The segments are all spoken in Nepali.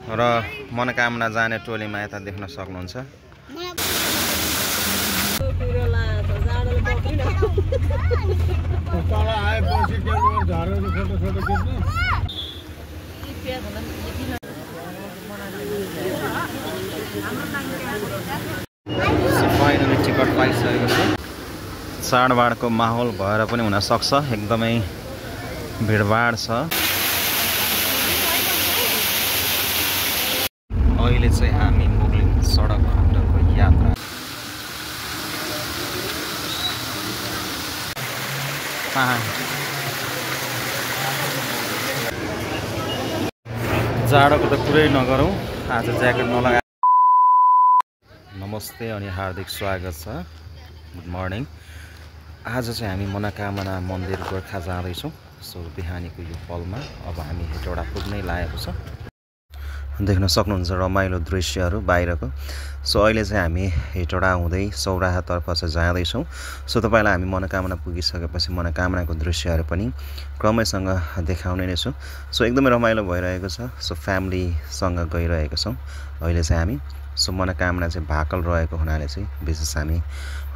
र मनोकामना जाने टोलीमा यता देख्न सक्नुहुन्छ। फाइनली टिकट पाइसकेको छु। चाडबाडको माहौल भएर पनि हुन सक्छ, एकदमै भिडभाड छ। अहिले चाहिँ हामी मुगलिन सडक खण्डको यात्रा। जाडोको त कुरै नगरौँ, आज ज्याकेट नलगा। नमस्ते अनि हार्दिक स्वागत छ। Good morning. आज चाहिँ हामी मनोकामना मन्दिर गोर्खा जाँदैछौँ। सो बिहानीको यो पलमा अब हामी हेटौडा पुग्नै लागेको छ। देख्न सक्नुहुन्छ रमाइलो दृश्यहरू बाहिरको। सो अहिले चाहिँ हामी हेटौडा हुँदै सौराहातर्फ चाहिँ जाँदैछौँ। सो तपाईँलाई हामी मनोकामना पुगिसकेपछि मनोकामनाको दृश्यहरू पनि क्रमैसँग देखाउने नै छु। सो एकदमै रमाइलो भइरहेको छ। सो फ्यामिलीसँग गइरहेको छौँ अहिले चाहिँ हामी। सो मनोकामना चाहिँ भाकल रहेको हुनाले चाहिँ विशेष हामी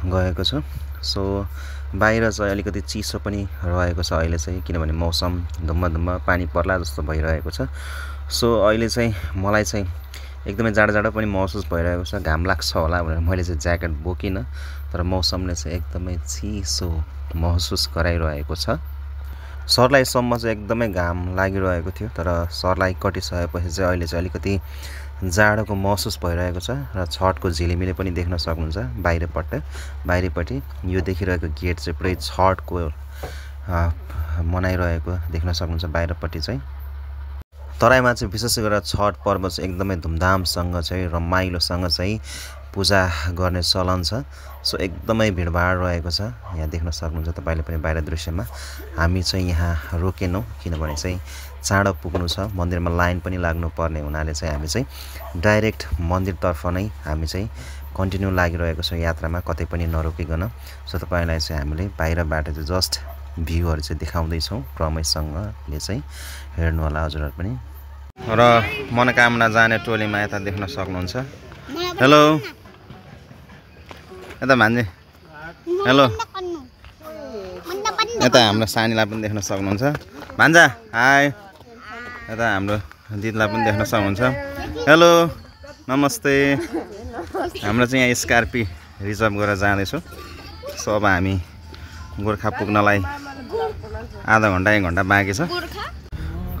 गएको छौँ। सो बाहिर चाहिँ अलिकति चिसो पनि रहेको छ अहिले चाहिँ, किनभने मौसम धुम्म पानी पर्ला जस्तो भइरहेको छ। सो अहिले चाहिँ मलाई चाहिँ एकदमै जाडो पनि महसुस भइरहेको छ। घाम लाग्छ होला भनेर मैले चाहिँ ज्याकेट बोकिनँ, तर मौसमले चाहिँ एकदमै चिसो महसुस गराइरहेको छ। सर्लाहीसम्म चाहिँ एकदमै घाम लागिरहेको थियो, तर सर्लाही कटिसकेपछि चाहिँ अहिले चाहिँ अलिकति जाडोको महसुस भइरहेको छ। र छठको झिलिमिली पनि देख्न सक्नुहुन्छ बाहिरपट्टि। यो देखिरहेको गेट चाहिँ पुरै छठको मनाइरहेको देख्न सक्नुहुन्छ बाहिरपट्टि चाहिँ। तराईमा चाहिँ विशेष गरेर छठ पर्व चाहिँ एकदमै धुमधामसँग चाहिँ रमाइलोसँग चाहिँ पूजा गर्ने चलन छ। सो एकदमै भिडभाड रहेको छ, यहाँ देख्न सक्नुहुन्छ तपाईँले पनि बाहिर दृश्यमा। हामी चाहिँ यहाँ रोकेनौँ किनभने चाहिँ चाँडो पुग्नु छ, मन्दिरमा लाइन पनि लाग्नुपर्ने हुनाले चाहिँ हामी चाहिँ डाइरेक्ट मन्दिरतर्फ नै हामी चाहिँ कन्टिन्यू लागिरहेको छौँ यात्रामा, कतै पनि नरोकिकन। सो तपाईँलाई चाहिँ हामीले बाहिरबाट चाहिँ जस्ट भ्यूहरू चाहिँ देखाउँदैछौँ क्रमैसँगले चाहिँ हेर्नु होला हजुरहरू पनि। र मनोकामना जाने टोलीमा यता देख्न सक्नुहुन्छ। हेलो यता भान्जी, हेलो यता हाम्रो सानीलाई पनि देख्न सक्नुहुन्छ। भान्जा हाई, यता हाम्रो दिदीलाई पनि देख्न सक्नुहुन्छ। हेलो नमस्ते। हाम्रो चाहिँ यहाँ स्कर्पियो रिजर्भ गरेर जाँदैछौँ। सो अब हामी गोर्खा पुग्नलाई आधा घन्टा 1 घन्टा बाँकी छ।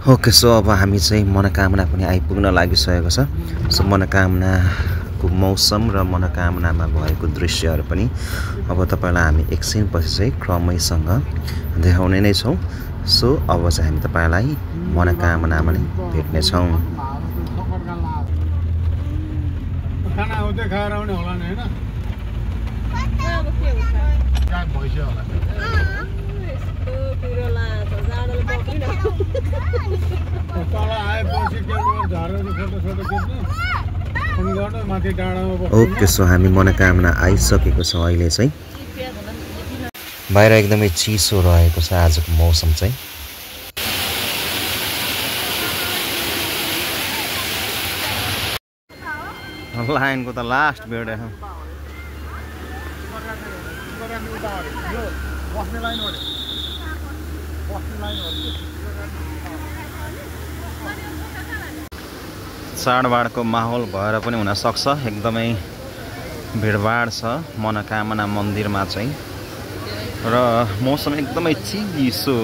ओके, सो अब हामी चाहिँ मनोकामना पनि आइपुग्न लागिसकेको छ। सो मनोकामनाको मौसम र मनोकामनामा भएको दृश्यहरू पनि अब तपाईँलाई हामी एकछिनपछि चाहिँ क्रमैसँग देखाउने नै छौँ। सो अब चाहिँ हामी तपाईँलाई मनोकामनामा नै भेट्नेछौँ। ओके, सो हामी मनोकामना आइसकेको छ। अहिले चाहिँ बाहिर एकदमै चिसो रहेको छ आजको मौसम चाहिँ। लाइनको त लास्ट भेट चाडबाडको माहौल भएर पनि हुन सक्छ, एकदमै भिडभाड छ मनोकामना मन्दिरमा चाहिँ। र मौसम एकदमै चिसो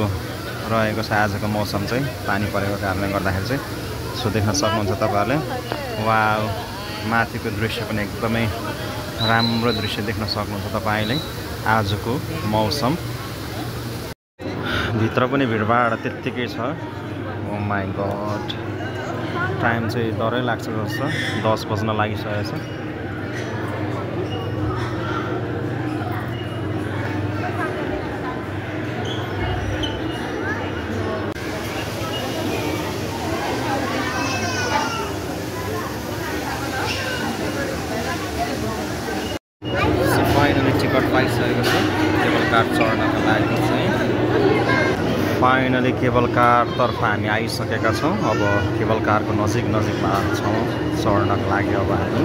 रहेको छ आजको मौसम चाहिँ, पानी परेको कारणले गर्दाखेरि चाहिँ। सो देख्न सक्नुहुन्छ तपाईँहरूले। वाउ, माथिको दृश्य पनि एकदमै राम्रो दृश्य देख्न सक्नुहुन्छ तपाईँले आजको मौसम। भित्र पनि भिडभाड त्यत्तिकै छ। ओ माई गड, टाइम चाहिँ डरै लाग्छ जस्तो 10 बज्न लागिसकेको छ। फाइनली टिकट पाइसकेको छु केबल कार चढ्नको लागि चाहिँ। फाइनली फाइनली केबल कार तर्फ हामी आइसकेका छौँ। अब केबल कारको नजिकमा छौँ चढ्नको लागि। अब हामी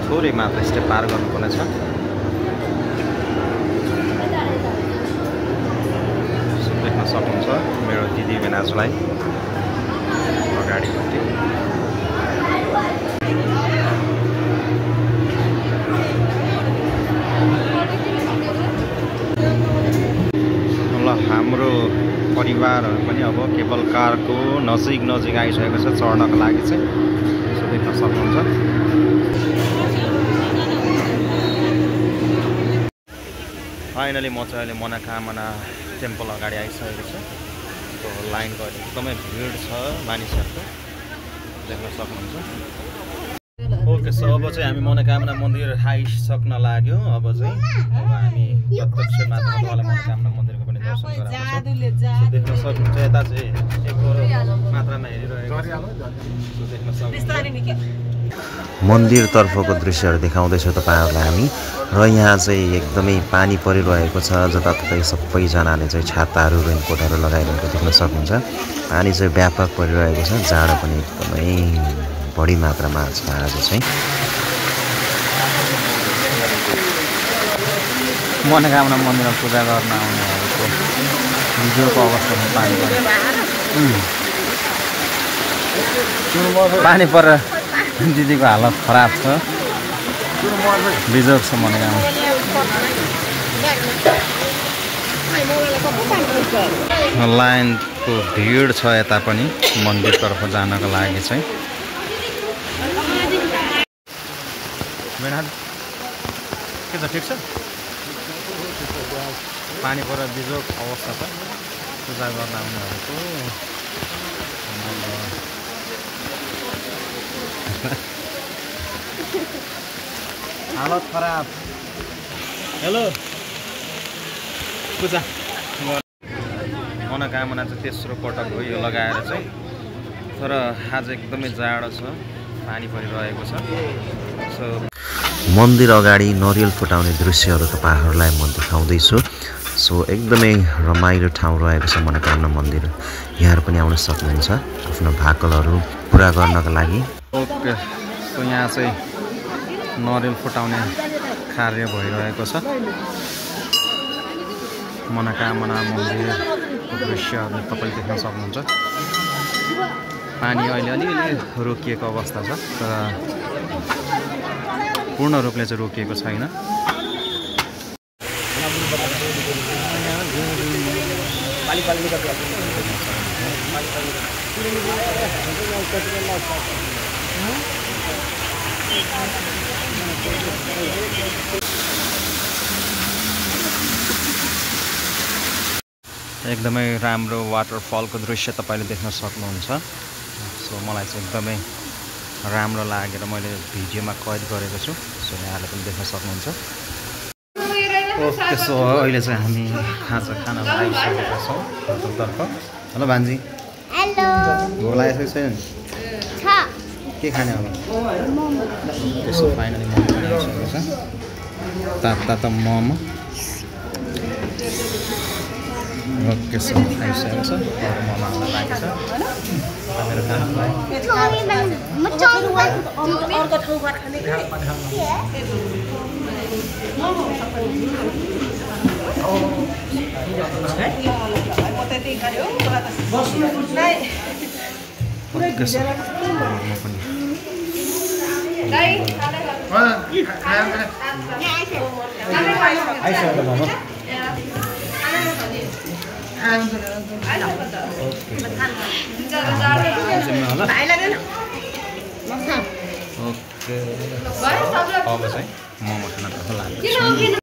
थोरै मात्र स्टेप पार गर्नुपर्ने छ। देख्न सक्नुहुन्छ मेरो दिदी बेनाजुलाई अगाडिपट्टि। ल हाम्रो परिवारहरू पनि अब केबल कारको नजिक आइसकेको छ चढ्नको लागि चाहिँ। यसो देख्न सक्नुहुन्छ। फाइनली म चाहिँ अहिले मनोकामना टेम्पल अगाडि आइसकेको छु। त्यो लाइनको एकदमै भिड छ मानिसहरूको, देख्न सक्नुहुन्छ। ओके, सो अब चाहिँ हामी मनोकामना मन्दिर आइसक्न लाग्यो। अब हामी प्रत्यक्ष मातालाई मनोकामना मन्दिरको पनि दर्शन गराउँछौँ। देख्न सक्नुहुन्छ यता चाहिँ एक मात्रामा हेरिरहेको देख्न सक्नुहुन्छ। मन्दिरतर्फको दृश्यहरू देखाउँदैछौँ तपाईँहरूलाई हामी। र यहाँ चाहिँ एकदमै पानी परिरहेको छ, जताततै सबैजनाले चाहिँ छाताहरू रेनकोटहरू लगाइरहेको देख्न सक्नुहुन्छ। पानी चाहिँ व्यापक परिरहेको छ, जाडो पनि एकदमै बढी मात्रामा छ आज चाहिँ। मनोकामना मन्दिरमा पूजा गर्न आउनेहरूको हिजोको अवस्थामा पानी परेर दिदीको हालत खराब छ, बिजोग छ मनोकामना। लाइनको भिड छ यता पनि मन्दिरतर्फ जानको लागि चाहिँ। के छ, ठिक छ? पानी परेर बिजोग अवस्था छ पूजा गर्न आउनेहरूको। हालत खराब। हेलो, पूजा मनोकामना चाहिँ तेस्रो पटक हो यो लगाएर चाहिँ। तर आज एकदमै जाडो छ, पानी परिरहेको छ। सो मन्दिर अगाडि नरियल फुटाउने दृश्यहरू तपाईँहरूलाई म देखाउँदैछु। सो एकदमै रमाइलो ठाउँ रहेको छ मनोकामना मन्दिर। यहाँहरू पनि आउन सक्नुहुन्छ आफ्नो भाकलहरू पुरा गर्नको लागि। ओके, सो यहाँ चाहिँ नरियल फुटाउने कार्य भइरहेको छ। मनोकामना मन्दिरको दृश्यहरू तपाईँले देख्न सक्नुहुन्छ। पानी अहिले अलिअलि रोकिएको अवस्था छ, तर पूर्ण रूपले चाहिँ रोकिएको छैन। एकदमै राम्रो वाटरफलको दृश्य तपाईँले देख्न सक्नुहुन्छ। सो मलाई चाहिँ एकदमै राम्रो लागेर मैले भिडियोमा कैद गरेको छु। सो यहाँले पनि देख्न सक्नुहुन्छ। ओके, सो अहिले चाहिँ हामी खाजा खाना आइसकेका छौँ होटलतर्फ। हेलो भान्जी। हेलो, भोक लागेको छैन? के खाने अब? त्यसो फाइनली मोमो आइसकेको छ, तातो मोमो। ओके, सो आइसकेको छ, मोमो आउन लागेको छ। मेरो खानालाई ओके, अब चाहिँ मोमो खान लाग्छ।